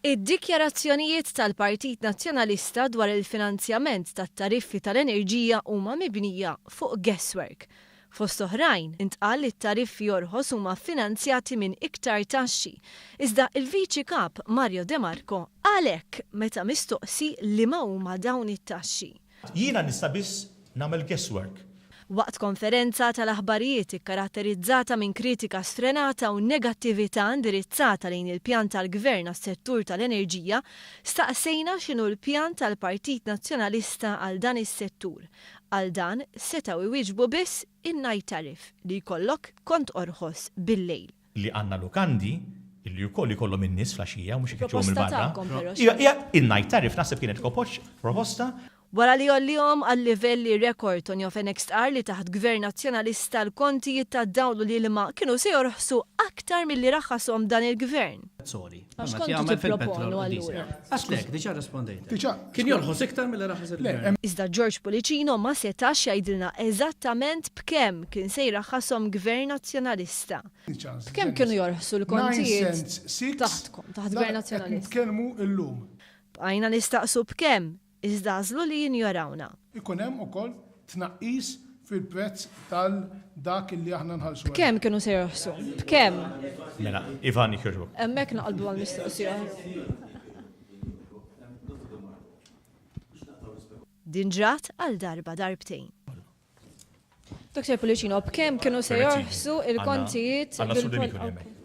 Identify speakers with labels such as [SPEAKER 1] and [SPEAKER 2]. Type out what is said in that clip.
[SPEAKER 1] Id-dikjarazzjonijiet tal-Partit Nazzjonalista dwar il-finanzjament tat-tariffi tal-enerġija huma mibnija fuq guesswork. Fost oħrajn, intqal li t-tariffi orħos huma ffinanzjati minn iktar taxxi. Iżda il-Viċi Kap Mario De Marco qal hekk meta mistoqsi liema huma dawn it-taxxi.
[SPEAKER 2] Jiena nista' biss nagħmel guesswork.
[SPEAKER 1] Waqt konferenza tal-aħbarijiet ikkaratterizzata minn kritika sfrenata u negattività indirizzata lejn il-pjan tal-Gvern għas-settur tal-enerġija, staqsejna x'inhu l-pjan tal-Partit Nazzjonalista għal dan is-settur. Għal dan setgħu jwieġbu biss in-night tariff, li jkollok kont orħos bil-lejl.
[SPEAKER 2] Li għandna lukandi illi wkoll ikollhom in-nies fl-għaxija u mhux ikeċċuhom 'il barra. Hija in-night tariff naħseb kienet proposta.
[SPEAKER 1] Wara li għollihom għal livelli rekord, Tonio Fenech stqarr li taħt Gvern Nazzjonalista l-kontijiet tad-dawl u l-ilma kienu se jorħsu aktar milli raħħashom dan il-Gvern.
[SPEAKER 3] Għax kontu
[SPEAKER 1] tipproponu allura?
[SPEAKER 3] Għax diġà rispondejt. Kien jorħos iktar milli raħħas il-Gvern.
[SPEAKER 1] Iżda George Pullicino ma setax jgħidilna eżattament b'kemm kien se jraħħashom Gvern Nazzjonalista. B'kemm kienu jorħsu l-kontijiet taħtkom, taħt Gvern Nazzjonalista? Bqajna nistaqsu b'kemm, Iżda għażlu li jinjorawna.
[SPEAKER 4] Ikun hemm ukoll tnaqqis fil-prezz tal dak li aħna nħallsu.
[SPEAKER 1] B'kemm kienu se jorħsu? B'kemm?
[SPEAKER 2] Mela, Ivan jekk jogħġbok.
[SPEAKER 1] Hemmhekk naqlbu għal mistoqsija oħra. Din ġrat għal darba darbtejn. Dr. Pullicino, b'kemm kienu se jorħsu il-kontijiet?
[SPEAKER 2] Għandna Sur Demico hemmhekk.